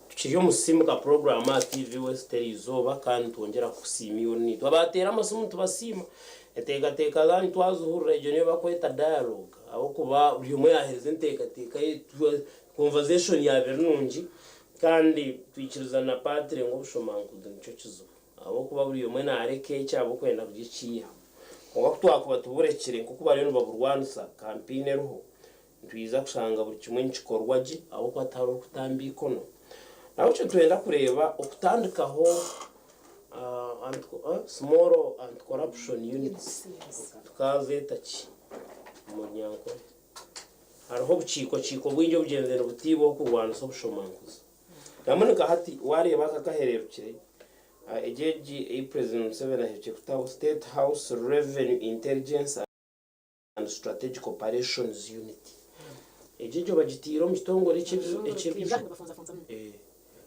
Tukiri omu Simuka puroguraamu aha TV West eriizooba kandi nitwongyera kukusiima iwe ori naitwe. Abaateera amasimu nitubasiima. Enteekateeka zaanyu twazihurira, egyo niyo barikweta dialogue ahabw'okuba buri omwe yaaheereza enteekateeka ye, conversation yaaba eri nungi kandi twikiriza na Paatire ngu obushomankuzi nikyo kizibu ahabw'okuba buri omwe naareka ekye ahabw'okwenda kugira eki yaihamu. Kwonka ku twakuba tuburekire nk'oku bariyo nibaburwanisa, kampeyini eriho, Nitwija kushanga buri kimwe nikikorwa gye ahabw'okuba tihariho orikutamba eikono. Nahabwekyo nitwenda kureeba okutandikaho small anti corruption units tukaazeeta ki omu Runyankore? Hariho obukiiko kiiko bwingi obugyenzire nibutiibwaho kurwanisa obushomankuzi. Nambwenu nka hati waareeba aka akahereerukire, egi egi ei President Museveni aheriire kutaho State House Revenue Intelligence and Strategic Operations Unit. Egyo egyo bagiteire omu kitongore eky'eby'obushoro.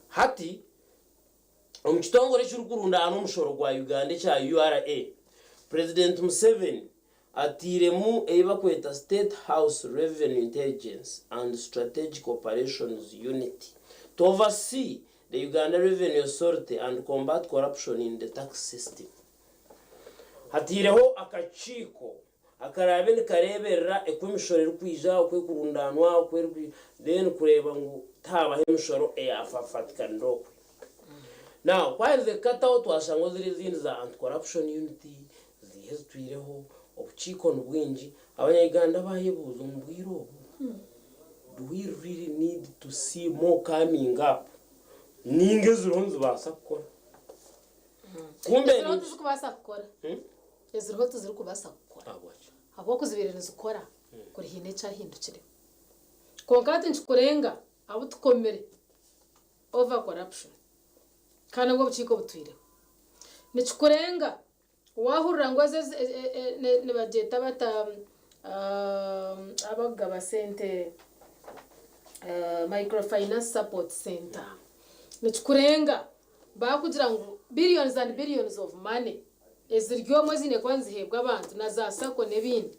Hati omu kitongore ekirikurundaana omushoro gwa Uganda ekya URA, Purezidenti Museveni atairemu ei barikweta State House Revenue Intelligence and Strategic Operations Unit to oversee the Uganda Revenue Authority and combat corruption in the tax system. Hataireho akakiiko akaraabe nikareeberera oku emishoro erikwija, oku erikurundaanwa, oku eri then kureeba ngu tihaabaho emishoro eyaafafatikanire okwe. Now ku aherize kukataho twashanga ziri ezindi za anti corruption unit ziiha ezitwireho, obukiiko ni bwingi, abanya Uganda baayebuuza omu bwire obu do we really need to see more coming up ninga eziriho nizibaasa kukora? Kumbe Eziriho ni tizikubaasa kukora. Eziriho tizirikubaasa kukora. Ahabwaki? Ahabw'oku zibaire nizikora kuri haine ekyahindukire. Kwonka hati nikikurenga abu tukomire over corruption kandi nabwo obukiiko butwireho. Nikikurenga waahurira ngu ezi nibagyeta bata abakugaba sente microfinance support center. Nikikurenga Baakugira ngu billions and billions of money eziri omwo eziine kuba niziheebwa abantu na za sacco n'ebindi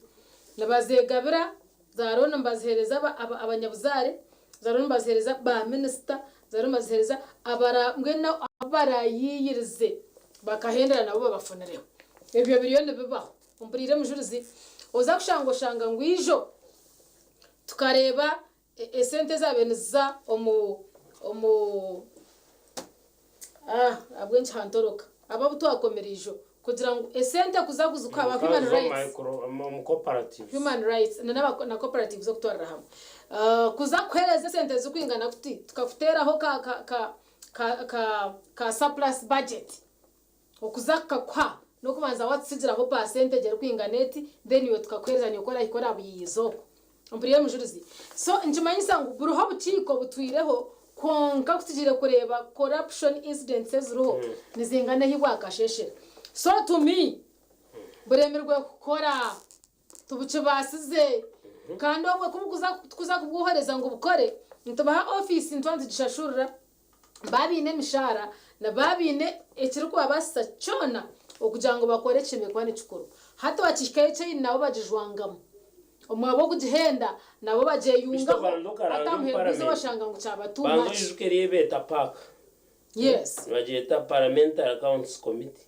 nibazeegabira, za loan nibaziheereza abanyabuzaare, za loan nibaziheereza ba minisita, za loan nibaziheereza abara mbwenu abu baraayiiyirize bakahendera nabo babafunireho. Ebyo biriyo nibibaho. Ompuriire mujurizi, oza kushanga oshanga ngu ijo tukareeba Esente ezaabaire niziza omu omu ah ahabw'enki hantoroka abo abu twakomire ijo kugira ngu esente kuza kuzikuha aba human rights Omu cooperatives. Human rights na n'aba na cooperatives okutwarira hamwe kuza kukuheereza esente zirikwingana kuti tukakuteeraho ka ka ka ka ka ka surplus budget. Okuza kukakuha n'okubanza watutsigiraho percentage erikwingana eti then iwe tukakuhereza nyowe ku orahike orabuyiiza okwo. Ompuriire mujurizi? So nikimanyisa ngu buriho obukiiko butwireho kwonka ku tugiire kureeba corruption incidents eziriho nizingana ahi bwakasheshera. So to me buremirwe kukora tibukibaasize kandi obwe ku tukuza kubwohereza ngu bukore nitubaha ofiisi nituba nitugishashurira Baaba baine emishaara na baaba baine ekirikubabaasisa kyona okugira ngu bakore ekishemereire kuba nikikorwa. Hati bakihikayo chaini nabo bagijwangamu. Omu ahabw'okugihenda nabo Beitu bagyeyungaho obanze hati okaranzya aha omu muheru gw'eizooba paramenti. oshanga ngu kyaba too Banza much. oijuke eriyo ebeeta paaka. Yes. Nibagyeta Parliamentary Accounts Committee.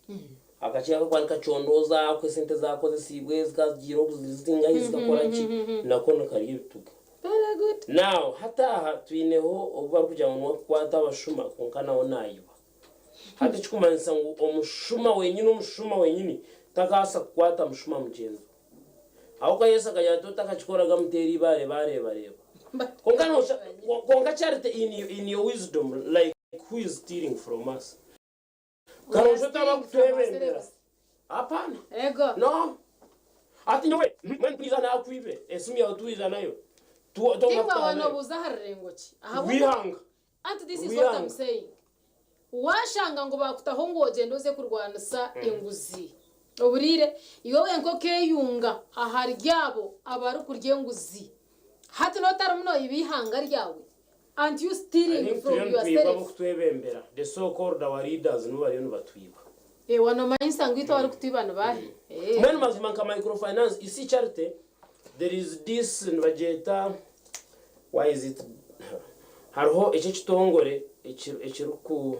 Akakiiko ako kakuba nikacondooza oku esente zaakozesiibwe, zikaba zigiire oku ziri zingahi, zikakora ki, nako nikarya ebituga. Very good. Now hati aha twineho obu barikugira ngu niwe akukwata abashuma kwonka nawe nayiba. Hati ekikumanyisa ngu omushuma wenyini omushuma wenyini takabaasa kukwata mushuma mugyenzi we. Ahabw'okuba Yesu akagira ati otakakikoraga muteere eibaare baareebareeba. Kwonka nosha kwonka Charity in in your wisdom like who is stealing from us? We are Karosho stealing from tabakutwebembera. ourselves. Hapana. Ego. No. Ati nyowe mbwenu twiza nakwibe esimu yawe twiza nayo. Tu- tonga Tingwa kutaha wa nayo. nobuuza aha rurengo ki? Ahabw'okuba Rwihanga. anti this is what I'm Rwihanga. saying. Washanga ngu bakutaho ngu ogyende oze kurwanisa enguzi. Ohuriire? Iwe wenka okeyunga ahari abo abarikurya enguzi. Hati n'otarimu noyiba eihanga ryawe. Aren't you I stealing think from turiyo nitwibwa yourself? ab'okutwebembera. The so called our leaders nibo bariyo nibatwiba. Ewa nomanyisa ngu itwe abarikutwiba ni baahi? Eeh. Mbwenu mazima nka microfinance, you see Charity, there is this nibagyeta why is it Hariho eki ekitongore ekiriku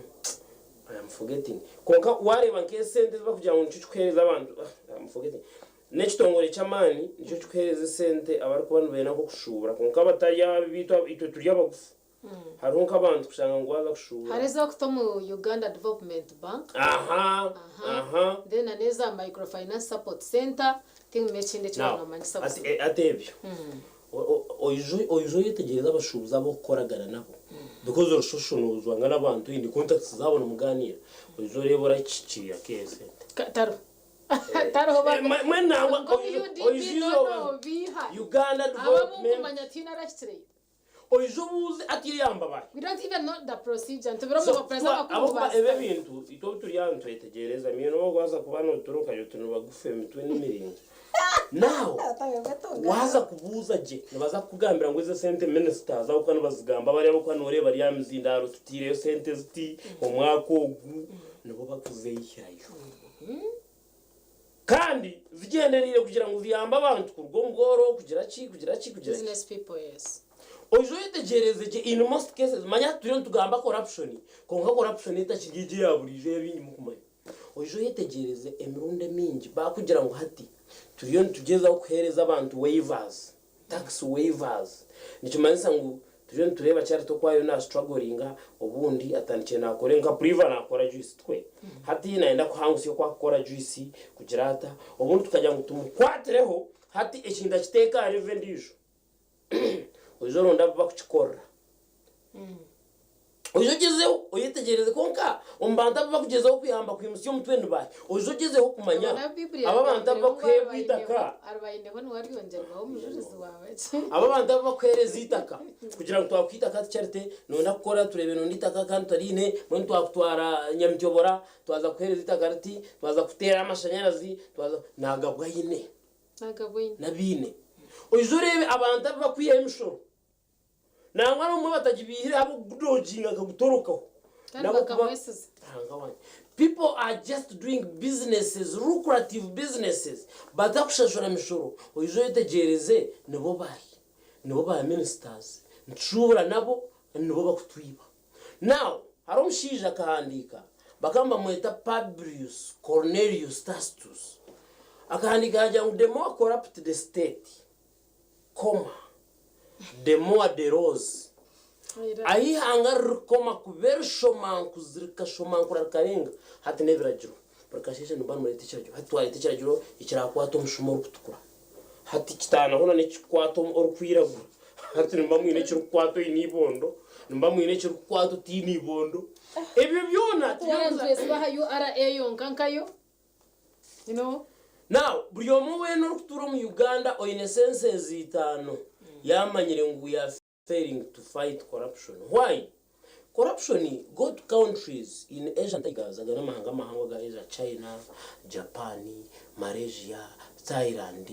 I am forgetting kwonka wareeba nk'esente ezi barikugira ngu nikyo kikuheereza abantu I am forgetting n'ekitongore ky'amaani nikyo kikuheereza esente abarikuba nibenda nk'okushuubura kwonka abatari abo itwe itwe turi abagufu hariho nk'abantu kushanga ngu waaza kushuubura Hariho ezi barikuta omu Uganda Development Bank aha aha then na n'eza Microfinance Support Centre tihaine ekindi eki Now, waaba noomanyisa hati buzima. hati ebyo Oije oije oyetegereze abashuubuzi abu orikukoragana nabo because orishusha noozwanga n'abantu oine contacts zaabo nimugaaniira oije oreebe orakikiira nk'eyo sente. Ka- Tariho. Tariho Eh, ba- mbwenu nangwa Nko oije UDB oije no izooba noobiiha. Uganda Abo abu Development nkumanya tihaine arahikireyo. oije obuuze ati eyamba baahi. We don't even know the procedure. Ntubire omu So, bapresident twa- abakuru ahabw'okuba ba ebi ebintu itwe obu turi aha nitwetegyereza miine n'obu orikubaasa kuba nooturuka itwe nibagufa emitwe n'emiringo. Now, waaza kubuuza gye nibaza kukugambira ngu ezi esente ministers ahabw'okuba nibazigamba bariya abarikuba nooreeba bari aha mizindaaro tutaireyo sente ziti omwaka ogu, nibo barikuzeihirayo. Kandi zigyendereire kugira ngu ziyambe abantu kuruga omu bworo, kugira ki, kugira ki, kugira ki. Business people, yes. Oije oyetegyereze gye in most cases, manya hati turiyo nitugamba corruption, kwonka corruption etakiri egyo eya buriijo ei abaingi murikumanya. Oije oyetegyereze emirundi emingi baakugira ngu hati turiyo nitugyezaho kuheereza abantu waivers, tax waivers, nikimanyisa ngu turiyo nitureeba Charity oku ariyo nastrugglinga obundi atandikire naakora nka Priva naakora juice tikwe? Hati nayenda kuhangusya oku akukora juice kugira ata, obundi tukagira ngu tumukwatireho hati ekintu akiteeke aha level endiijo. Oije oronde abu bakukikorera. Oije ogyezeho oyetegyereze kwonka omu bantu abu bakugyezaho kuyamba kwimutsya omutwe ni baahi? Oije ogyezeho kumanya abo abantu abu bakuheebwa eitaka. Abo abantu abu bakuheereza eitaka kugira ngu twakuha eitaka hati Charity nooyenda kukora tureebe nooyenda eitaka kandi tutariine mbwenu twakutwara Nyamityobora twaza kukuheereza eitaka riti twaza kukuteeraho amashanyarazi twaza naagabwa aine. N'abaine. Oije oreebe abantu abu bakwihaho emishoro nangwa n'obumwe batagibaihire ahabw'okugudooginga akagutorokaho. Kandi bakamwesiza. Ruhanga wangye. People are just doing businesses, lucrative businesses, batakushashura mishoro. Oije oyetegyereze nibo baahi? Nibo ba ministers. Nitushuubura nabo nibo bakutwiba. Now, hariho omushaija akahandiika, bakaba nibamweta Publius Cornelius Tacitus. Akahandiika yaagira ngu the more corrupt the state, comma, the more the laws. Ahu eihanga ririkukoma kuba erishomankuzi rikashomankura rikarenga, hati n'ebiragiro. Buri kasheeshe nimuba nimureeta ekiragiro. Hati twareeta ekiragiro ekiraakwata omushuma orikutukura. Hati kitaana hoona n'ekirikukwata orikwiragura. Hati nimuba mwine ekirikukwata oine eibondo, nimuba mwine ekirikukwata otaine eibondo. Ebyo byona Twena nitwesiba aha URA yonka nkayo. You know? Now, buri omwe weena orikutuura omu Uganda oine senses itaano yaamanyire ngu we are failing to fight corruption. Why? Corruption go to countries in Asia tigers aga n'amahanga amahango aga Asia China, Japan, Malaysia, Thailand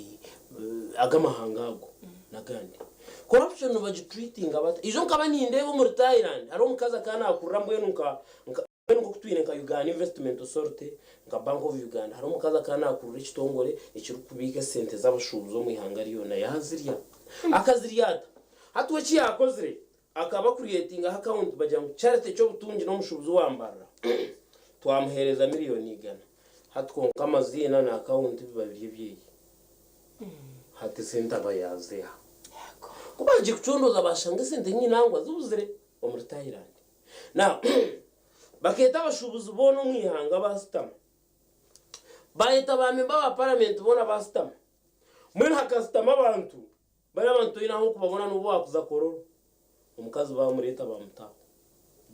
aga amahanga ago n'agandi. Corruption nibagitreatinga bata? Ijo nkaba nindeeba omuri Thailand hariho omukazi akaba nakurira mbwenu nka nka Mbwenu nk'oku twine nka Uganda Investment Authority, nka Bank of Uganda, hariho omukazi akaba naakurira ekitongore ekirikubiika esente z'abashuubuzi omu ihanga ryona, yaazirya. Akazirya ata? Hati we eki yaakozire, akaba akuriyetingaho akawunti bagira ngu Charity Kyobutungi n'omushuubuzi owa Mbarara, twamuheereza miriyoni igana. Hati kwonka amaziina na akawunti biba biri ebyeye. Hati esente aba yaaziiha. Ku baagiire kucondooza baashanga esente nyingi nangwa zibuzire omuri Thailand. Now, bakeeta abashuubuzi boona omu ihanga baashutama. Baayeta baamemba ba paramenti boona baashutama. Mbwenu hakashutama abantu, bariya abantu toine ahu orikubabona n'obu waakuza Kololo. Omukazi baamureeta baamutaho,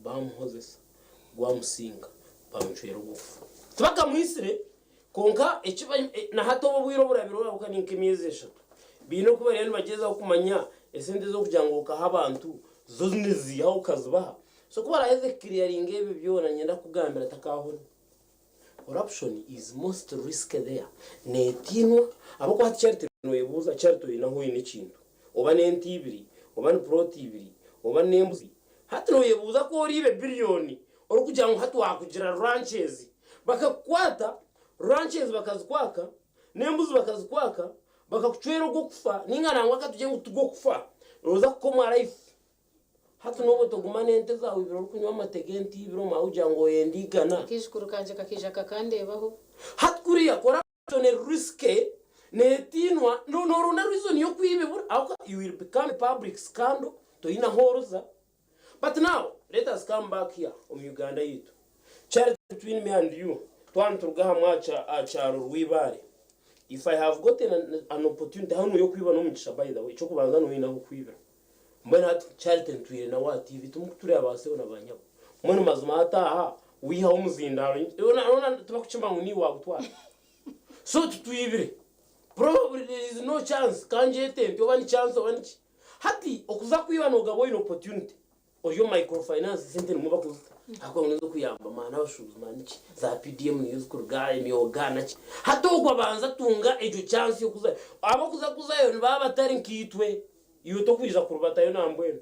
baamuhozesa, gwamusinga, baamucwera ogw'okufa. Tibakamwitsire, kwonka eki ba- na hati obu obwire oburabire orabuka ni nk'emyezi eshatu. Baine oku bariyo nibagyezaho kumanya esente z'okugira ngu okaha abantu zo niziihaho okazibaha. So ku baraaheze kukiriyaringa ebyo byona niinyenda kukugambira takaahona. Corruption is most risky there. Neetiinwa ahabw'okuba hati Charity nooyebuuza Charity oine ahu oine ekintu oba n'ente ibiri oba ni puloti ibiri oba n'embuzi hati nooyebuuza ku oriibe biriyoni orikugira ngu hati waakugira ranches bakakukwata ranches bakazikwaka n'embuzi bakazikwaka bakakucwera ogw'okufa nainga nangwa ka tugire ngu tigw'okufa nooza kukomwa life. Hati n'obu otoguma n'ente zaawe ibiri orikunywa amate g'ente ibiri omu ahugira ngu oyenda igana. Akaijukuru kangye kakaija kakandeebaho. Hati kuriya corruption eri risky netiinwa noronda reason y'okwibibura ahabw'okuba you will become a public scandal toine ahu oruza. But now let us come back here omu Uganda yaitu. Charity between me and you twaba nituruga hamwe aha kyaro Rwibaare if I have gotten an opportunity hanu y'okwiba n'omugisha by the way eky'okubanza noine ah'okwibira. Mbwenu hati Charity ntwire nawe aha TV timukutureeba ba sebo na ba nyabo. Mbwenu mazima hati aha wihaho omuzindaaro hoona tibakukimanya ngu niiwe wagutwara. So tutwibire. Probably there is no chance kangyete nti oba ni chance oba niki. Hati okuza kwiba nogaba oyine opportunity ori omu microfinance esente nimwo bakuzita ahakuba ngu nezokuyamba maani abashubuzi maani ki za PDM niyo zikuruga emyoga naki. Hati ogwo abanza atunga egyo chance yokuzayo. Abokuza kuzayo nibaba batari nkaitwe. Iwe tokwija kurubatayo nambwenu.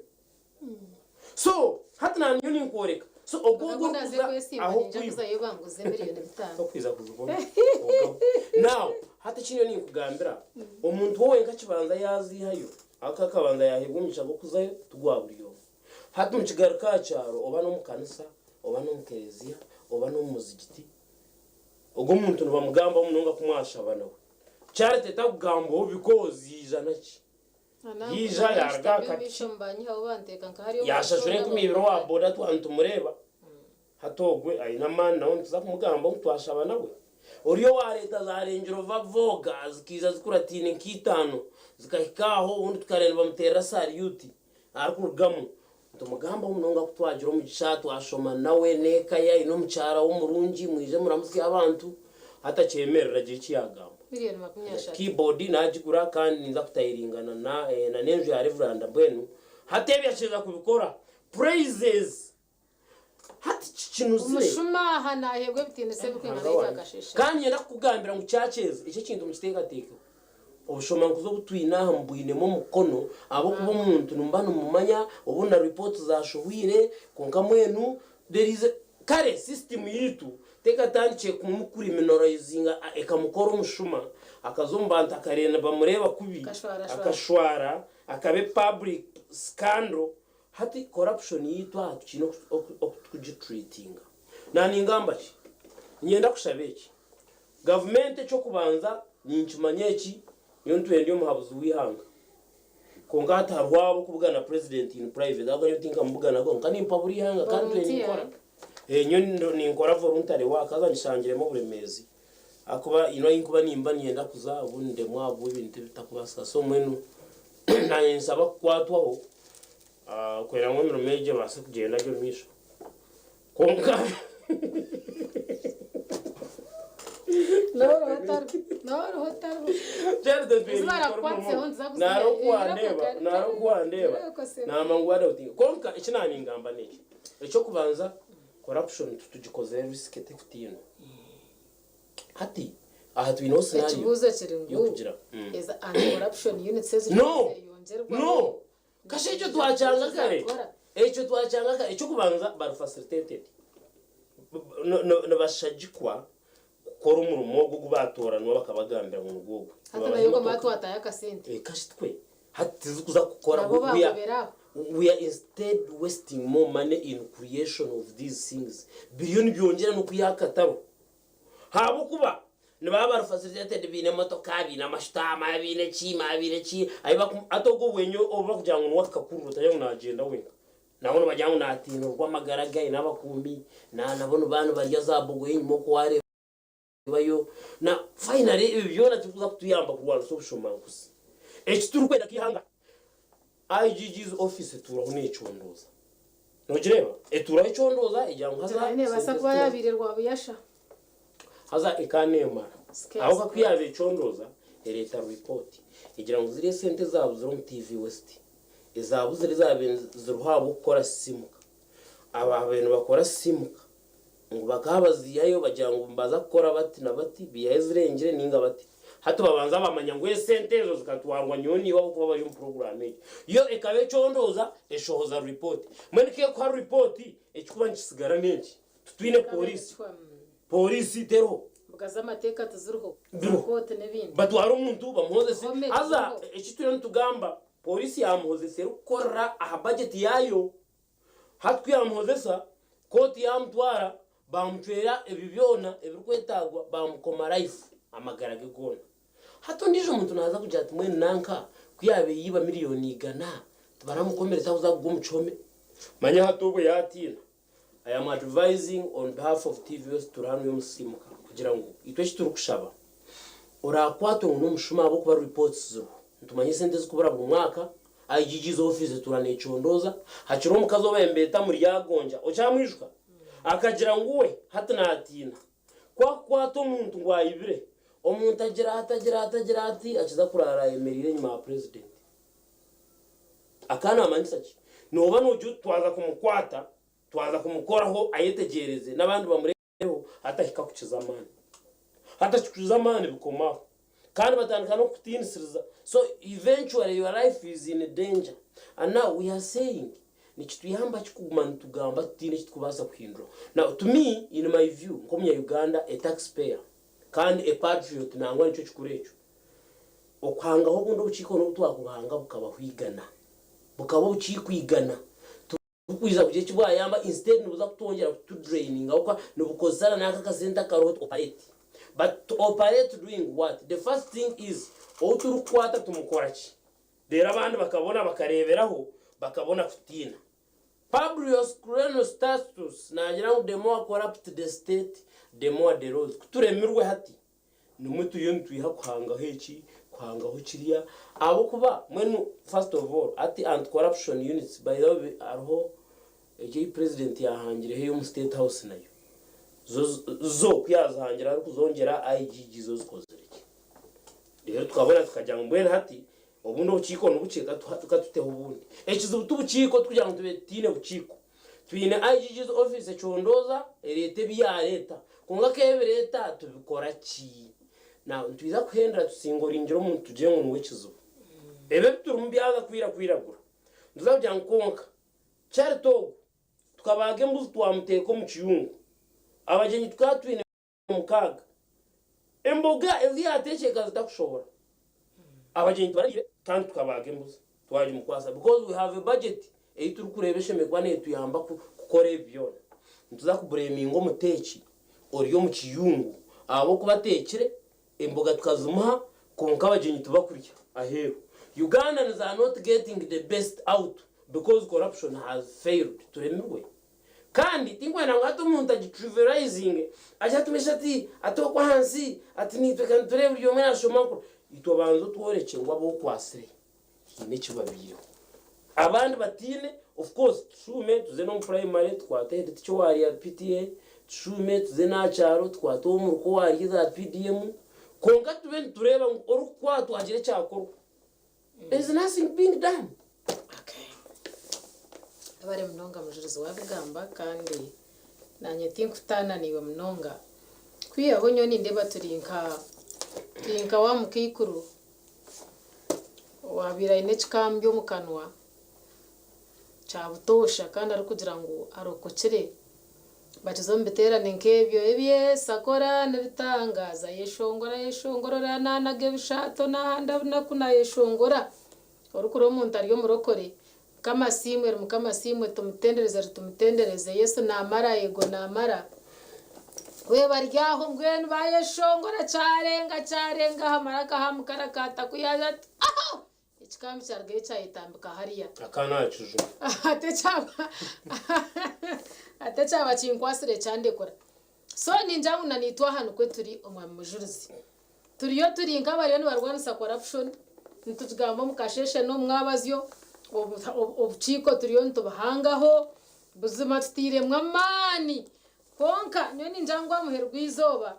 So hati nanye ninkworeka. So ogwo ogwo Nabwo naze orikuza kwesimba aho ninja kwiba. kuzayo banguze miriyoni bitaano. Tokwija kuzibona. Ogaho. Now hati eki nyowe ninkugambira, omuntu we wenka akibanza yazihayo, ako akabanza yahebwa omugisha gw'okuzayo tigwa buri omwe. Hati mukigaruka aha kyaro oba n'omu kanisa, oba n'omu kereziya, oba n'omu muzigiti, ogwo omuntu nibamugambaho munonga ku mwashaba nawe. Charity takugambwaho because yaija naki? Yaija yaaruga aha kapiki, yaashashura 20,000 owa boda twaba nitumureeba. Hati ogwe aine amaani nawe nituza kumugambaho ngu twashaba nawe. Oriya owaareeta za Range Rover Vogue zikaija zikurataine nk'itaano zikahika aho obundi tukareeba nibamuteerera saryuti arikurugamu. Nitumugambaho munonga ku twagira omugisha twashoma nawe n'eka ye aine omukyara we omurungi mwije muramutsye abantu. Hati akyemerera agira eki yaagamba. Keyboard naagigura kandi ninza kutayiringana na n'enju ya Reveranda mbwenu hati ebi akiheza kubikora. Praises! Hati kikinuzire. Omushuma aha naaheebwa ebitiinisa ebirikwingana Ruhanga n'ebya wangye. kasheshe. Kandi niinyenda kukugambira ngu kyakyeza eki ekintu mukiteekateekeho. Obushomankuzi obu twine aha mubwinemu omukono ahabw'okuba omuntu nimuba nimumanya obu na ripooti zashohwire kwonka mbwenu there is a kare system yaitu tekatandikire kumucriminalizinga ekamukora omushuma akaza omu bantu akareeba nibamureeba kubi Akashwarashwara. akashwara akaba a public scandal hati corruption yaitu aha tukiine oku tukugitreatinga. Naningamba ki? Niinyenda kushaba eki. Gavumenti eky'okubanza ninkimanya eki, nyowe ntwire ndi omuhabuzi w'eihanga. Kwonka hati hariho ab'okubugana purezidenti in private ahabw'okuba nyowe tinkamubuganaga kwonka nimpabura eihanga kandi ntwire ninkora. Volunteer. Nyowe ninkora voluntary work haza nshangiremu oburemeezi ahakuba haine ahu nkuba nimba niinyenda kuza obundi ndemwa ahabw'ebintu ebitakubaasika so mbwenu naanye ninsaba kukwatwaho kuhwera ngu emirimo egi ebaase kugyenda gye omu maisho. Kwonka Kwonka eki naaba ningamba n'eki, eky'okubanza corruption titugikozire risk terikutiinwa. Hati aha twineho scenario Ekibuuzo kiri ngu y'okugira. ezi anti-corruption units eziriyo No! nizeyongyerwaho No! Kasha ekyo twakyanga kare, ekyo twakyanga kare. Eky'okubanza bari facilitated, nibashagikwa kukora omurimo ogwo ogu baatoranwa bakabagambira ngu nigwo ogwo. Hati Nibabaha nayo emotoka. twatayo akasente. Eh, kasha itwe hati tizikuza kukora. Nabo We are, bagobera aho. we are instead wasting more money in creation of these things. Biriyo nibyongyera n'okwiha akataro. Ahabw'okuba nibaba bari facilitated baine emotoka, baine amashutama, baine ki, baine ki, ahi baku hati ogwo obwengye obu barikugira ngu niwe akakurura otagira ngu naagyenda wenka. Nabo nibagira ngu naatiina orw'amagara ge aine abakuumi, na nabo nibaba nibarya za bogoya enyima oku waareebayo. Na finally ebi byona tibikuza kutuyamba kurwanisa obushomankuzi. Eki turikwenda nk'eihanga, IGG's office etuuraho neecondooza. Nogireeba? Etuuraho ekyondooza egira ngu haza Nayo neebaasa sente kuba zituraho. yaabaire rwabuyasha. Haza ekaneemara. Scarce Ahabw'okuba ku yaaba ekyondooza, ereeta ripooti. Egira ngu ziriya esente ezaabuzire omu TV West, ezaabuzire ezaabaire ziriho ahabw'okukora Sisimuka. Abaabaire nibakora Sisimuka ngu bakaba baziihayo bagira ngu nibaza kukora bati na bati, baihayo ezirengire nainga bati. Hati babanza bamanya ngu esente ezo zikatwarwa nyowe naiwe ahabw'okuba bari omu puroguraamu egyo. Yo ekaba ekyondooza, eshohoza ripooti. Mbwenu ku ekuha ripooti, ekirikuba nikitsigara n'enki? Titwine pooriisi. Pooriisi teriho. Embuga z'amateeka tiziriho, za Biriho. kooti n'ebindi. Batwara omuntu bamuhozese. Home Haza tiziriho. eki turiyo nitugamba, pooriisi yaamuhozesa erikukorera aha bajeti yaayo. Hati ku yaamuhozesa, kooti yaamutwara, baamucwera ebyo byona ebirikwetaagwa, baamukoma life, amagara ge goona. Hati ondiijo muntu naaza kugira ati mbwenu nanka ku yaabaire yaiba miriyoni igana, tibaramukomire takuza kugwa omu kihome? Manya hati obwo yaatiina. I am advising on behalf of TV West turi hanu y'omusisiimuka kugira ngu itwe eki turikushaba oraakwatwe ngu n'omushuma ahabw'okuba reports ziriho nitumanya esente ezikubura buri mwaka IGG's office etuura neecondooza hakiriho omukazi ou baabaire nibeeta Muryagonja okyamwijuka? Akagira ngu we hati naatiina ku akukwata omuntu ngu ayibire omuntu agira ati agira ati agira ati akiza kuraara ayemereire enyima ya president. Akaba naamanyisa ki? Nooba noogira oti twaza kumukwata, twaza kumukoraho ayetegyereze n'abandi bamureebeho atahika kukiza amaani. Hati akikukiza amaani bikoma aho. Kandi batandika n'okukutiinisiriza. So eventually your life is in danger. And now we are saying nikituyamba ki kuguma nitugamba tutaine eki turikubaasa kuhindura? Now to me, in my view, nk'omunya-Uganda, a taxpayer kandi a patriot nangwa nikyo kikuru ekyo, Okuhangaho obundi obukiiko n'obu twakubuhanga bukabaho igana. Bukaba obukiiko igana. Tibukwija kugira eki bwayamba instead nibuza kutwongyera kutudraininga ahabw'okuba nibukozesa na n'aka akasente akariho to operate. But to operate doing what? The first thing is ou turikukwata tumukora ki? Reero abandi bakabona bakareeberaho bakabona kutiina. Publius Curenus Tacitus naagira ngu the more corrupt the state, the more the laws. Ku turemirwe hati, Nimwe turiyo nitwiha kuhangaho eki, kuhangaho kiriya, ahabw'okuba mbwenu first of all hati anti corruption units by the way hariho egyo ei president yaahangireho ey'omu state house nayo zo zo ku yaazihangire arikuzongyera IGG zo zikozire gye. Reero tukabona tukagira ngu mbwenu hati obundi obukiiko nibukye katuteho obundi. Ekizibu ti bukiiko tikugira ngu tube tutaine bukiiko. Twine IGG's office econdooza ereeta ebi yaareeta kwonka ka ebireeta tubikora ki? Now nitwiza kuhendera tusingoringire omuntu tugire ngu niwe kizibu. Ebi ebi turimu byaza kwira kwiragura. Nituza kugira ngu kwonka Charity ogu tukabaaga embuzi twamuteeka omu kiyungu, abagyenyi tukaba twine mukaaga. Emboga ezi yaatekyeka zitakushohora. Abagyenyi tibarariire kandi tukabaaga embuzi twagimukwasa because we have a budget ei turikureeba eshemereire kuba neetuyamba kukora ebi byona. Nituza kubureeminga omuteeki ori omu kiyungu ahabw'okuba ateekire emboga tukazimuha kwonka abagyenyi tibakurya aheeru. Ugandans are not getting the best out because corruption has failed. Turemirwe. Kandi tinkwenda ngu hati omuntu agitrivializinge agire ati mesha ati ati okwo ahansi ati naitwe ka nitureeba buri omwe naashoma nkuru. Itwe banza otworekye ngu abu okwatsire haine eki babaireho. Abandi batiine, of course tushuume tuze n'omu primary tukwate head teacher owaarya PTA, tushuume tuze n'aha kyaro tukwate ow'omuruka owaarya eza PDM, kwonka tube nitureeba ngu orikukwatwa hagire ekyakorwa. There is nothing being done. Okay. Webare munonga mujurizi wabigamba kandi nanye tinkutaana naiwe munonga. Kwihaho nyowe nindeeba turi nka turi nka wa mukaikuru owabaire aine ekikambi omu kanwa kya butoosha kandi arikugira ngu arokokire. Bakiza omu biteerane nk'ebyo, Ebi Yesu akora nibitangaaza, Ayeshongora, ayeshongorora, Naanaga ebishaato, naahanda bunaku, naayeshongora. Orikureeba omuntu ari omurokore, Mukama asiimwe, ri Mukama asiimwe, tumutendereze, ri tumutendereze, Yesu naamara, eego naamara. We bari aho mbwenu baayeshongora kyarenga, kyarenga aha maraka aha mukara kaataku yaagira ati, Aho! Ekikambi kyarugayo kyayetambika hariya. Akaana aha kijuma. Ate kyaba ate kyaba kinkwasire kyandekura. So ningira ngu na naitwe aha nikwo turi Omwami Mujurizi. Turiyo turi nk'abariyo nibarwanisa corruption, nitugigamba omu kasheeshe n'omu mwabazyo, obukiiko turiyo nitubuhangaho, buzima tutairemu amaani. Kwonka nyowe ningira ngu aha muheru gw'eizooba,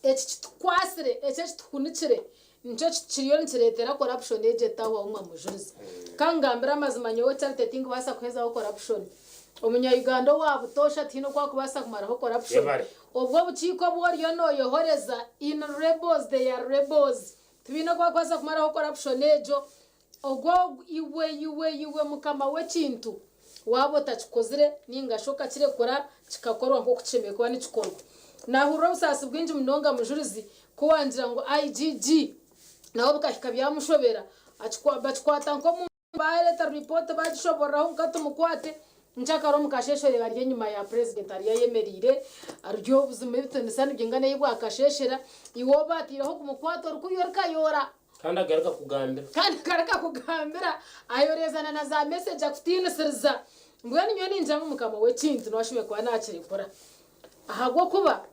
Eki kitukwasire, eki ekituhunikire nikyo kiriyo nikireetera corruption egi etahwaho mwa Mujurizi. Ka ngambire amazima nyowe Charity tinkubaasa kuhezaho corruption. Omunya Uganda owa butoosha tihaine oku akubaasa kumaraho corruption. Obwo obukiiko obu oriyo noyohoreza in rebels they are rebels. Tibaine oku bakubaasa kumaraho corruption egyo. Ogwo iwe iwe iwe mukama w'ekintu waaba otakikozire nainga shi okakirekura kikakorwa nk'oku kishemereire kuba nikikorwa. Naahurira obusaasi bwingi munonga Mujurizi ku wangira ngu IGG nawe bukahika byamushobera bakikwata nk'omuntu baareeta ripooti baagishoboororaho ngu ka tumukwate. Nkyakara omu kasheeshe oreeba ari enyima ya purezidenti ariyo ayemereire, ari buzima ebitiinisa nibyingana ei bwakasheeshera, iwe ou baataireho kumukwata orikuriya orikayoora. Kandi agaruka kugambira. Kandi agaruka kugambira, ayoorezana na za mesegi akutiinisiriza. Mbwenu nyowe ningira ngu mukama w'ekintu niwe ashemereire kuba naakirekura. Ahabw'okuba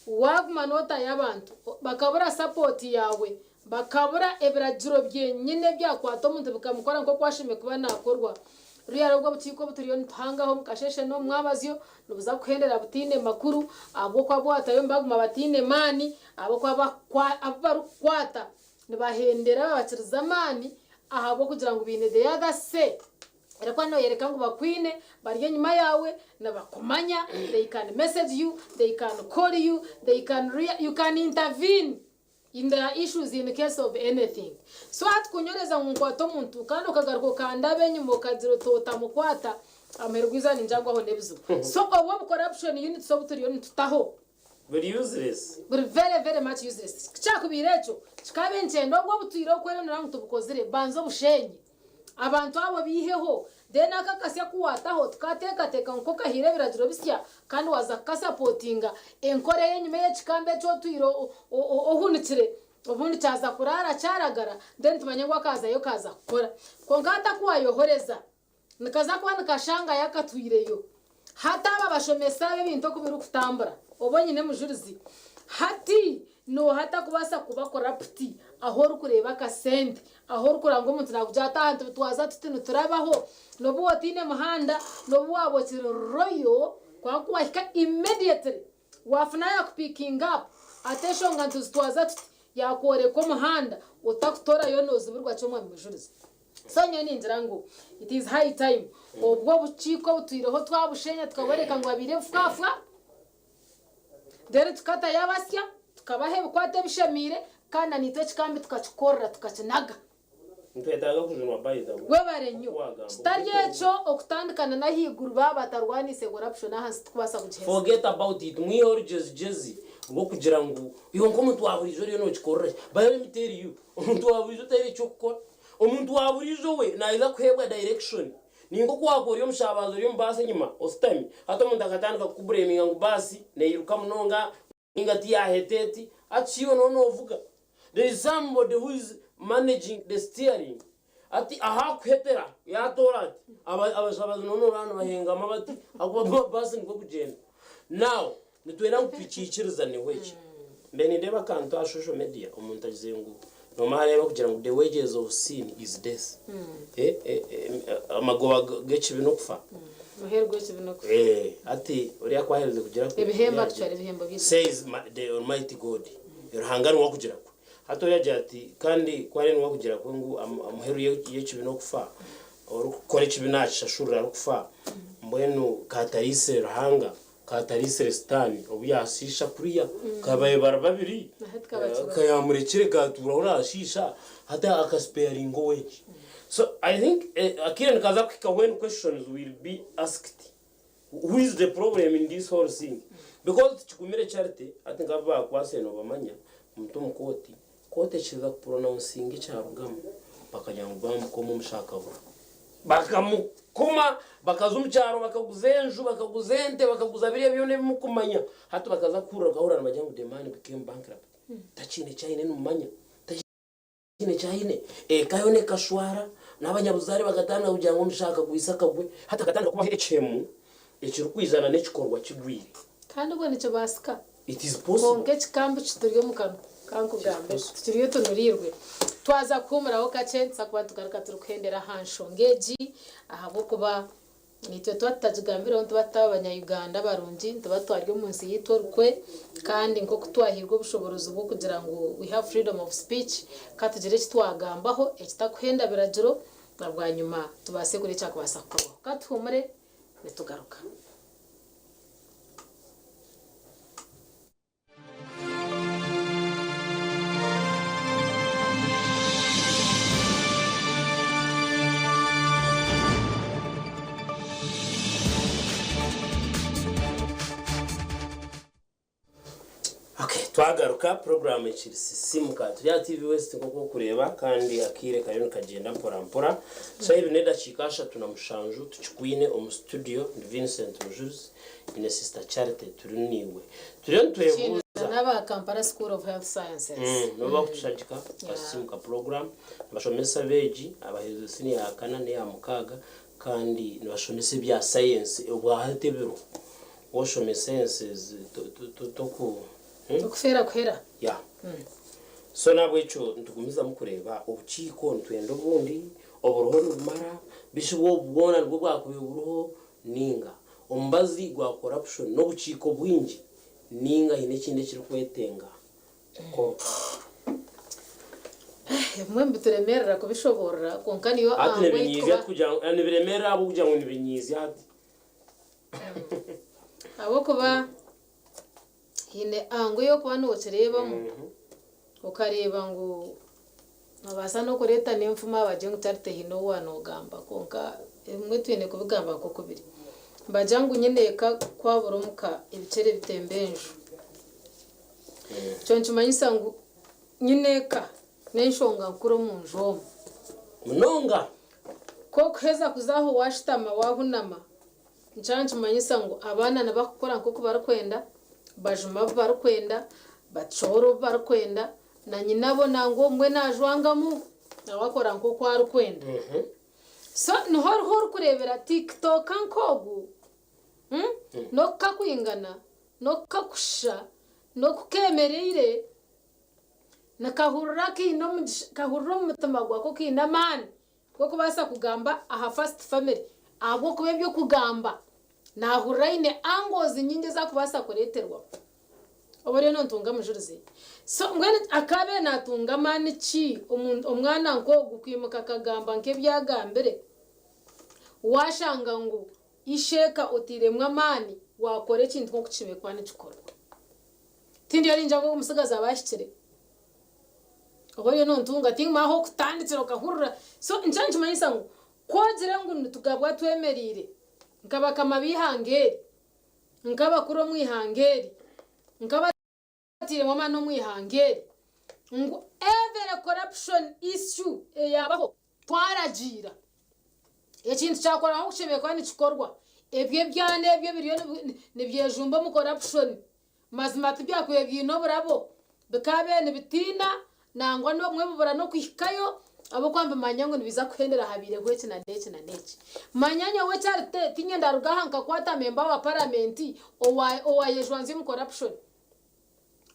Waaguma nootayo abantu, bakabura sapooti yaawe, bakabura ebiragiro byenyine ebyakwata omuntu bikamukora nk'oku ashemereire kuba naakorwa, ruriya rw'obwo obukiiko obu turiyo nituhangaho omu kasheeshe n'omu mwabazyo nibuza kuhendera butaine makuru ahabw'okuba abu waatayo nibaguma bataine maani ahabw'okuba abu barikukwata nibahendera babakiriza amaani ahabw'okugira ngu baine the other say. Erikuba noyoreka ngu bakwine, bari enyima yaawe, nibakumanya, they can message you, they can call you, they can rea, you can intervene in their issues in case of anything. So hati kunyoreza ngu nkwate omuntu kandi okagaruka okandaba enyima okagira oti otamukwata, amuheru gw'eizooba ningira ngu aho n'ebizibu. So obwo obu corruption units obu turiyo nitutaho, Buri useless. Buri very very much useless. Kukyakubaire ekyo, kikaba enkyende obwo obutwire okweronera ngu tubukozire, banza obushenye. Abantu abo baiheho, then ako akasya aku waataho tukateekateeka ngu kokahaire ebiragiro bisya kandi waaza kukasapotinga, enkora ey'enyima ey'ekikambo eki otwire ohunikire obundi kyaza kuraara kyaragara then tumanye ngu akaazayo kaaza kukora. Kwonka hati aku waayohoreza nikaza kuba nikashangayo akatwireyo. Hati abo abashomesa abo ebintu oku birikutambura, oba onyine mujurizi, hati nooha atakubaasa kuba corrupt ahu orikureeba akasente, ahu orikureba ngu omuntu naakugira ati aha nitubitwaza tuti niturabaho, n'obu waaba otaine muhanda, n'obu waaba okiri royal, kwonka ku waahika immediately waafuna yaakupikinga up ati enshonga nituzitwaza tuti, yaakworeka omuhanda, otakutorayo noozibirwa kimwe omwami mujurizi. So nyowe ningira ngu it is high time obwo obukiiko obutwireho twabushenya tukaboreka ngu babaire ebifwafwa then tukatayo abasya tukabaha ebikwato ebishemeire kandi na naitwe ekikambi tukakikorera tukakinaga. Nitwetaaga kujunwa by the way. Webare nnyo. Oku wagamba Kitari obukiiko obu. ekyo okutandikana n'ahaiguru baaba batarwaniise corruption ahansi tikubaasa kugiheza. Forget about it mwiheho orugyezi-gyezi rw'okugira ngu iwe nk'omuntu wa buriijo oriyo nokikorera ki? But let me tell you omuntu wa buriijo taine eky'okukora. Omuntu wa buriijo we naija kuheebwa direction. Ni nk'oku waakuba ori omushabazi ori omu baasi enyima oshutami, hati omuntu akatandika kukubureeminga ngu baasi neeyiruka munonga ninga tiyaaheta eti, hati shi iwe nooba noovuga? There is somebody who is managing the steering. Hati ahu akuhetera yaatoora ati, abashabazi nooba nooreeba nibahengama bati ahabw'okuba baasi nikwo erikugyenda. Now, Nitwenda ngu tukiikirizaneho eki. Mbe nindeeba akantu aha social media omuntu agizire ngu nomara areeba kugira ngu the wages of sin is death. Eh, eh, eh, amagoba g'ekibi n'okufa. Muheru gw'ekibi n'okufa. Eh, hati oriya ku aherize kugira kwe, Ebihembo oriya actually agira ati, ebihembo by'ekibi. says the almighty God. Ruhanga niwe akugira kwe. Hati oriya agira ati kandi ku ari niwe akugira kwe ngu amuheru y'ekibi n'okufa, orikukora ekibi nakishashurira arikufa, mbwenu katariisire Ruhanga Katariisire Sitaane obu yaashiisha kuriya, kabaire bari babiri, ka yaamurekire kaatuuraho naashiisha, hati akasipeyaringa ow'enki? So I think akaire nikaza kuhika when questions will be asked, who is the problem in this whole thing? Because tikigumire Charity, hati nk'abu baakwatsire noobamanya, omuntu omu kooti, Kooti ekiriza kupuronawunsinga ekyarugamu bakagira ngu bamukoma omushakabura. Bakamukoma bakaza omu kyaro bakaguza enju, bakaguza ente, bakaguza biriya byona ebi murikumanya. Hati bakaza kuhurira okahurira nibagira ngu the man became bankrupt. Takiine eki aine nimumanya, takiine eki aine. Eka yoona ekashwara, n'abanyabuzaare bakatandika kugira ngu omushaka gwise akagwe. Hati hakatandika kubaho ekihemu ekirikwizana n'ekikorwa kigwire. Kandi obwo nikibaasika. It is possible. Kwonka ekikambi kituri omu kanwa, ka nkugambe, tukiriyo tunuriirwe. Twaza kuhuumuraho kakye, nituza kuba nitugaruka turikuhendera aha nshonga egi, ahabw'okuba naitwe twaba tutagigambireho nituba tutaba Banya-Uganda barungi, nituba twari omu nsi yaitu orukwe, kandi nk'oku twahairwe obushoboorozi bw'okugira ngu we have freedom of speech, ka tugire eki twagambaho ekitakuhenda biragiro, na bwanyima tubaase kureeba ekyakubaasa kukorwaho. Ka tuhuumure, nitugaruka. Okay, Twagaruka puroguraamu ekiri Sisiimuka. Turi aha TV West nk'oku orikureeba kandi akaire kariyo nikagyenda mpora mpora. Shaaha ibiri n'edakiika 37 tukikwine omu situdiyo. Ndi Vincent Mujuzi nyine Sister Charity turi naiwe. Turiyo nitwebuuza. Na n'aba Kampala School of Health Sciences. Nibo bakutushagika nka Sisiimuka puroguraamu. Nibashomesa abeegi abaherize siniya ya kana n'eya mukaaga kandi nibashomesa ebya sayensi obwahati ebiriho. Woshoma esayensi toku. Tokufeera kuhera. Yeah. So nahabwekyo nitugumizamu kureeba obukiiko nitwenda obundi, oburiho nibumara, bishi bwo obu bwona nibwo bwakubaire buriho ninga omubazi gwa corruption n'obukiiko bwingi ninga haine ekindi ekirikwetenga kukorwa. Ebimwe nibituremeerera kubishoboorora kwonka niyo Hati ango ei nibinyiizya tukuba. kugira ngu nibiremeerera ahabw'okugira ngu nibinyiizya hati. Ahabw'okuba haine ango ey'okuba nookireebamu okareeba ngu noobaasa n'okureeta n'enfumu aha bagye ngu Charity haine ou waaba noogamba kwonka ebimwe twine kubigamba nk'oku biri. Nibagira ngu nyineeka ku abura omuka ebikyere bitemba enju. Ekyo nikimanyisa ngu nyineeka n'enshonga nkuru omu nju omwo. Munonga! Ku okuheza kuza aho waashutama waahunama, nikyo nikimanyisa ngu abaana nibakukora nk'oku barikwenda, bajuma abu barikwenda, bacoora obu barikwenda, na nyinabo nangwa obumwe naajwangamu, nawe akora nk'oku arikwenda. So niho oriho orikureebera tikitoka nk'ogu, n'oku kakwingana, n'oku kakushusha, n'oku keemereire, Nikahurira kaine omugisha, kahurira omu mutima gwako kaine amaani g'okubaasa kugamba aha First Family ahabw'okuba eby'okugamba naahurira aine angles nyingi ezi arikubaasa kureeterwamu. Oba oriyo noontunga mujurizi? So mbwenu akaabaire naatunga amaani ki omwana nk'ogu kwimuka akagamba nk'ebi agambire? Waashanga ngu isheeka otairemu amaani waakora ekintu nk'oku kishemereire kuba nikikorwa. Tindiyo ningira ngu omutsigazi aba ahikire. Oba oriyo nontunga tinguma ah'okutandikira okahurira. So nikyo nikimanyisa ngu ku ogire ngu nitugabwa twemereire nka bakama b'eihanga eri, nk'abakuru omu ihanga eri, nk'abatairemu amaani omu ihanga eri, ngu every corruption issue eyabaho twaragiira Ekintu kyakora nk'oku kishemereire kuba nikikorwa, ebyo ebyana ebyo ebiriyo nibyejumba omu corruption, mazima tibyakubaire biine oburabo, bikaabaire nibitiina nangwa n'obumwe bubura n'okuhikayo ahabw'okuba nibimanya ngu nibiza kuhendera habaireho eki na n'eki na n'eki. Manya nyowe Charity tinye ndaruga aha nkakwata memba wa paramenti owayejwanzya omu corruption.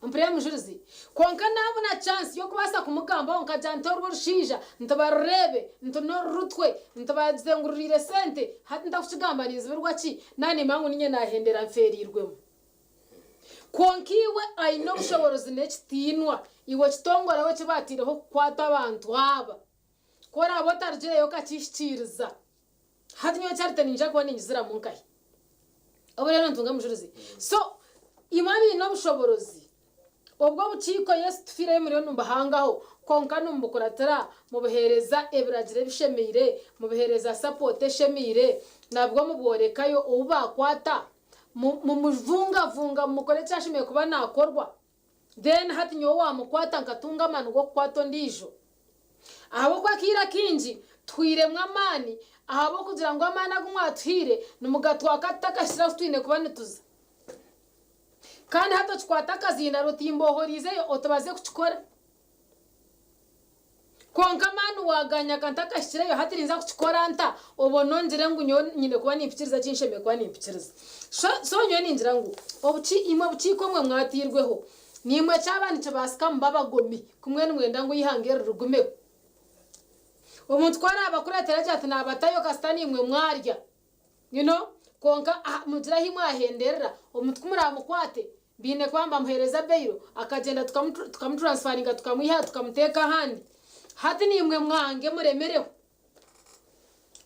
Mpurira mujurizi. Kwonka naabona chance y'okubaasa kumugambaho nkagira nti orwo orushaija ntibarureebe, nti n'orurutwe, nti baagizengururiire sente, hati ntakukigamba ninzibirwa ki? Naaba nimmanya ngu niinye naahendera nfeereirwemu. Kwonka iwe aine obushoboorozi n'ekitiinwa, iwe kitongore we eki baataireho kukwata abantu aba, ku oraabe otarugireyo okakihikiiriza, Hati nyowe Charity ninyija kuba ninyiziramu nkahi? Obu rero ntunga mujurizi. So imwe abaine obushoborozi obwo obukiiko yes tufiireyo muriyo nimubuhangaho kwonka nimubukuratira mubuhereza ebiragiro ebishemeire, mubuhereza support eshemeire nabwo mubworekayo ou bakwata mumuvungavunga mumukore eki ashemereire kuba nakorwa then hati nyowe wamukwata nkatunga amaani g'okukwata ondiijo. Ahabw'okuba akaire akaingi tuhwairemu amaani ahabw'okugira ngu amaani agu mwatuhaire nimugatwaka tutakahikire ahu twine kuba nituza. Kandi hati okikwata akazindaaro otimbohoriizeyo otibaze kukikora. Kwonka amaani waaganyaka ntakahikireyo hati ninza kukikora nta? Obwo nongire ngu nyowe nyine kuba nimpikiriza eki nshemereire kuba nimpikiriza. So, so nyowe ningira ngu obuki, imwe obukiiko mwe mwatairweho, naimwe kyaba nikibaasika mube abagomi. Ku mbwenu mwenda ngu eihanga eri rigumeho? Omuntu ku araabakureetera agira ati naabatayo kasita naimwe mwarya. You know? Kwonka aha mugire ahi mwahenderera, omuntu ku muraamukwate, baine kuba nibamuheereza bail, akagyenda tukamu tukamuturansfaringa tukamwiha aha tukamuteeka ahandi. Hati naimwe mwange muremereho.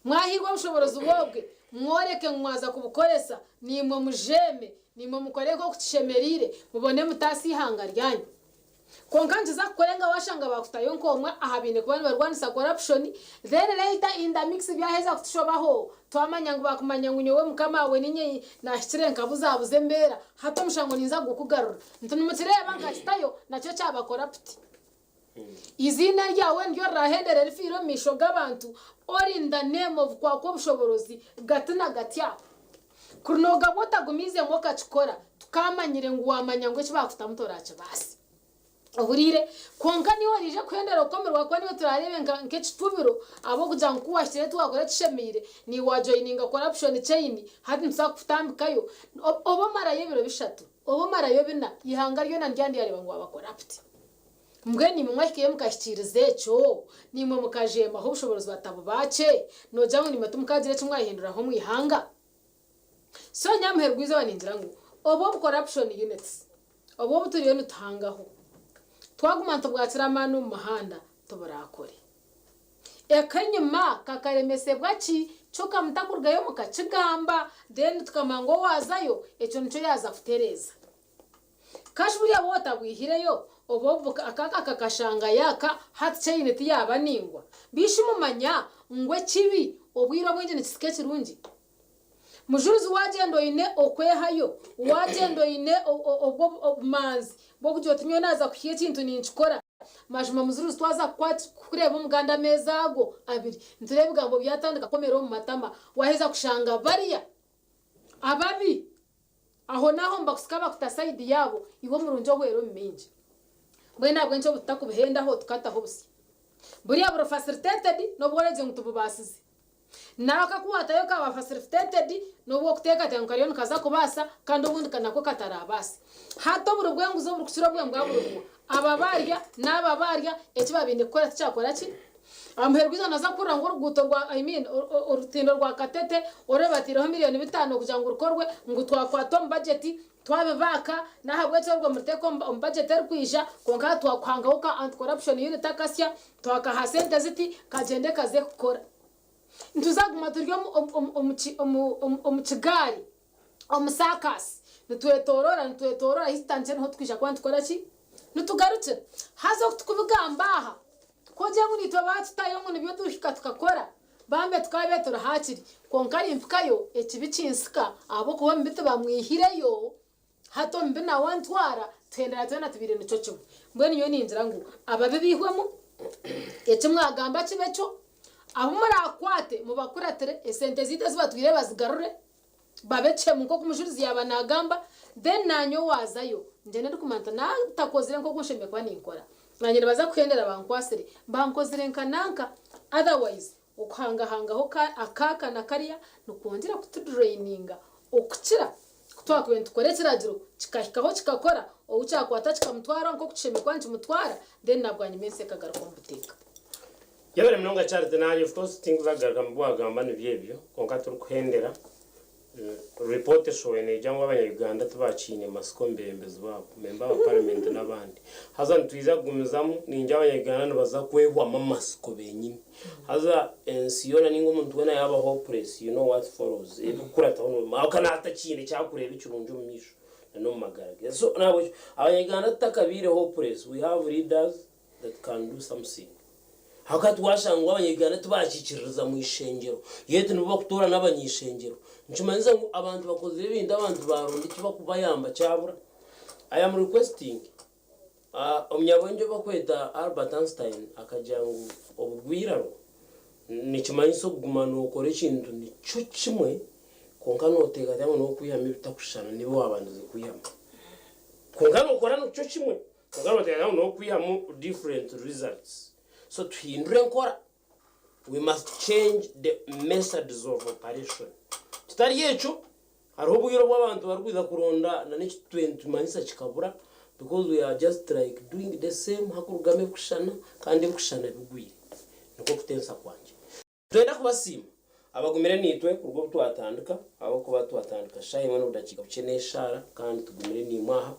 Mwahairwe obushoboorozi bwobwe, mworeke ngu mwaza kubukoresa, naimwe mujeeme, naimwe mukore nk'oku kishemereire, mubone mutaase eihanga ryanyu. Kwonka nikiza kukurenga washanga bakutayo nk'omwe aha baine kuba nibarwanisa corruption then later in the mix byaheza kutushobaho twamanya ngu bakumanya ngu nyowe mukama we ninye nahikire nkabuzabuza embeera hati omushango ninza kugukugarura nti nimukireeba nkakitayo nakyo kyaba corrupt. Eiziina ryawe niryo rirahendere rifiire omu maisho g'abantu all in the name of kwakwa obushoborozi gati na gati aho. Kuri noogabwa otagumiizemu okakikora, tukaamanyire ngu waamanya ngu eki baakutamu torakibaasa. Ohuriire? Kwonka niiwe oraije kuhendera okukomerwa ahakuba niiwe turaareebe nk'ekifubiro ahabw'okugira ngu ku waahikire tiwaakora ekishemeire, naiwe waajoyininga corruption chain, hati nituza kukutambikayo. Obe omarayo ebiro bishatu, obe omarayo bina, eihanga ryona niryaba niryareeba ngu waaba corrupt. Mbwenu imwe mwahikayo mukahikiiriza ekyo? Naimwe mukajeemaho obushoboorozi batabubaakye? Noogira ngu naimwe timukaagira eki mwahinduraho omu ihanga? So nyamuheru gw'eizooba ningira ngu obu obu corruption units obu obu turiyo nituhangaho twaguma nitubwakira amaani omu muhanda tiburakore. Ek'enyima kakaremesebwa ki? Kyoka mutakurugayo mukakigamba then tukamanya ngu owaazayo ekyo nikyo yaaza kutereeza. Kashi buriya waaba otabwihireyo obu obu aka kakashangayo aka hati chain tiyaaba ningwa. Bishi mumanya ngu ekibi obwire obwingi nikisika ekirungi? Mujurizi waagyenda oine okwehayo, waagyenda oine obwo obumanzi bw'okugira oti nyowe naaza kuhikya ekintu ninkikora, mazima mujurizi twaza kukureeba omu gandi ameezi ago abiri, nitureeba ebigambo byatandika kukomera omu matama, waaheza kushanga bariya ababi ahonaaho nibakusika bakuta sayidi yaabo, iwe omurungi ohwera omu mingi. Mbwenu ahabw'enki obu tutakubuhendaho tukataho busya? Buriya buri facilitated n'obu oregye ngu tububaasize. Nawe akakuwatayo kaba facilitated nobu okutekateka ngu kariyo nikaza kubaasa kandi obundi nako katarabaase. Hati oburi bwenguzi oburikukira obwembwa buri buha? Aba barya naaba barya eki babaine kukora tikyakora ki? Aha muheru gw'eizooba noza kuhurira ngu oruguuto rwa I mean orutindo rwa Katete oru bateireho miriyoni bitaano kugira ngu rukorwe ngu twakwata omu budget twabibaaka nahabwekyo orwo muruteeke omu budget erikwija kwonka hati twakuhangaho ka anti corruption unit akasya twakaha sente ziti kagyende kaze kukora. Nituza kuguma turi omu kigaari, omu saakasi, nitwetooroora, nitwetooroora, ahu tutandikire niho turikwija kuba nitukora ki? Nitugarukira. Haza oku turikubigamba aha, ku ogire ngu naitwe baatutayo ngu nibyo turikuhika tukakora, bambe tukaabaire turi haakiri. Kwonka nimpikayo, ekibi kinsika ahabw'okuba omubi tibamwihireyo, hati omubi nawe antwara, tuhendera twena tubaire nikyo kimwe. Mbwenu nyowe ningira ngu ababi baihwemu, eki mwagamba kibe kyo, abu muraakwate mubakuratire, esente zaitu ezi batwire bazigarure, babe kihemu nk'oku Mujurizi yaaba naagamba, then naanye owaazayo ngyende ndikumanya nti naatakozire nk'oku nshemereire kuba ninkora, naanye nibaza kuhendera bankwasire, bankozire nka nanka, otherwise okuhangahangaho akaaka na kariya nikwongyera kutudraininga okukira ku twakubaire nitukora ekiragiro kikahikaho kikakora, ou kyakwata kikamutwara nk'oku kishemereire kuba nikimutwara, then na bwanyima ensi ekagaruka omu buteeka. Yebare munonga Charity nanye of course tinkuza kugaruka mubi wagamba nibyo ebyo kwonka turikuhendera report eshohoire negira ngu abanya Uganda tibakiine masiko omu bebembezi baabo member ba parliament nabandi haza nitwija kugumizamu ningira abanya Uganda nibaza kwehwamu amasiko benyini haza ensi yoona ninga omuntu weena yaba hopeless you know what follows ebikukurataho nobimanya akaba atakiine ekyakureeba ekirungi omu maisho na nomumagara ge so nahabwekyo abanya Uganda tutakabiire hopeless we have leaders that can do something ahabw'okuba twashanga ngu abanya-Uganda tibakikiririza mu ishengyero yet nibo bakutoorana abanya-ishengyero nikimanyisa ngu abantu bakozire ebintu abantu baronda ekibakubayamba kyabura. I am requesting omunyabwengye ou bakweta Albert Einstein akagira ngu obugwiraro nikimanyisa okuguma nokora ekintu nikyo kimwe kwonka noteekateeka ngu nokwihamu ebitakushushana n'ebi wabandize kwihamu kwonka nokora nikyo kimwe. Kwonka noteekateeka ngu nokwihamu different results. So tuhindure enkora. We must change the methods of operation. Kitari ekyo, hariho obwire obu abantu barikwija kuronda na n'ekitutwire nitumanyisa kikabura because we are just like doing the same hakurugamu ebikushushana kandi ebikushushana bigwire. Nikwo kutensa kwangye. Nitwenda kubasiima abagumire naitwe kuruga obu twatandika, ahabw'okuba twatandika shaaha emwe n'obudakiika bukye n'eshaara, kandi tugumire naimwe aha.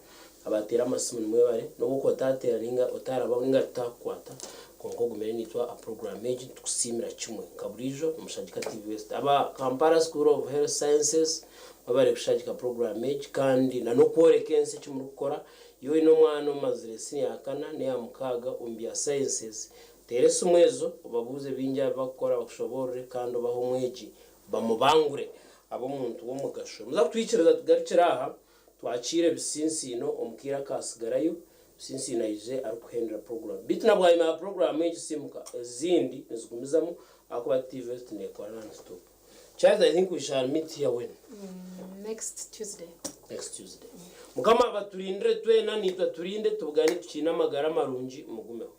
Abateera amasimu nimwebare, n'obu okuba otaateera nainga otarabaho nainga tutaakukwata, Kwonka ogumire naitwe aha puroguraamu egi nitukusiimira kimwe. Nka buriijo nimushagika TV West. Aba Kampala School of Health Sciences mwebare kushagika puroguraamu egi kandi na n'okworeka ensi eki murikukora. Iwe oine omwana omazire siniya ya kana n'eya mukaaga omu bya sciences, teera esimu ezo obabuuze bingi aha bi barikukora bakushoboorore kandi obahe omwegi bamubangure abe omuntu w'omugasho. Nimuza kutwikiriza tugarukire aha twakiire Bisinsiino omu kaire akaatsigarayo. Bisinsiino aije arikuhendera puroguraamu. Beitu na bwanyima ya puroguraamu egi Simuka ezindi nizigumizamu ahakuba TV neekora non stop. Charles, I think we shall meet here when? Next Tuesday. Next Tuesday. Mukama abaturindire twena naitwe aturinde tubugane tukiine amagara marungi mugumeho.